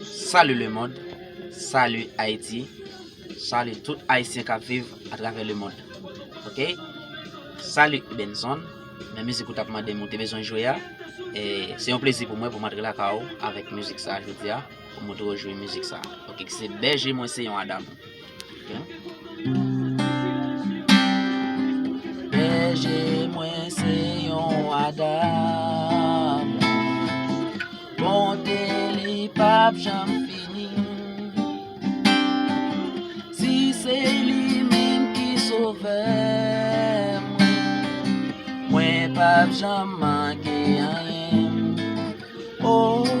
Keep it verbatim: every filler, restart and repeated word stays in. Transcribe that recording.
Salut le monde, salut Haïti, salut tout Ayisyen k ap viv atravè le monde. Ok? Salut Urban Zone, men mizik ou t ap mande m ou te bezwen jwe a. E se yon plezi pou mwen pou m antre lakay ou avèk mizik sa a jodi a, pou m montre w jwe mizik sa a. Ok, se Bèje mwen se yon Adam. Ok? Bèje mwen se yon Adam. Bonte li p ap janm fini. Si se li menm ki sovè mwen, mwen p ap janm manke anyen. Oh.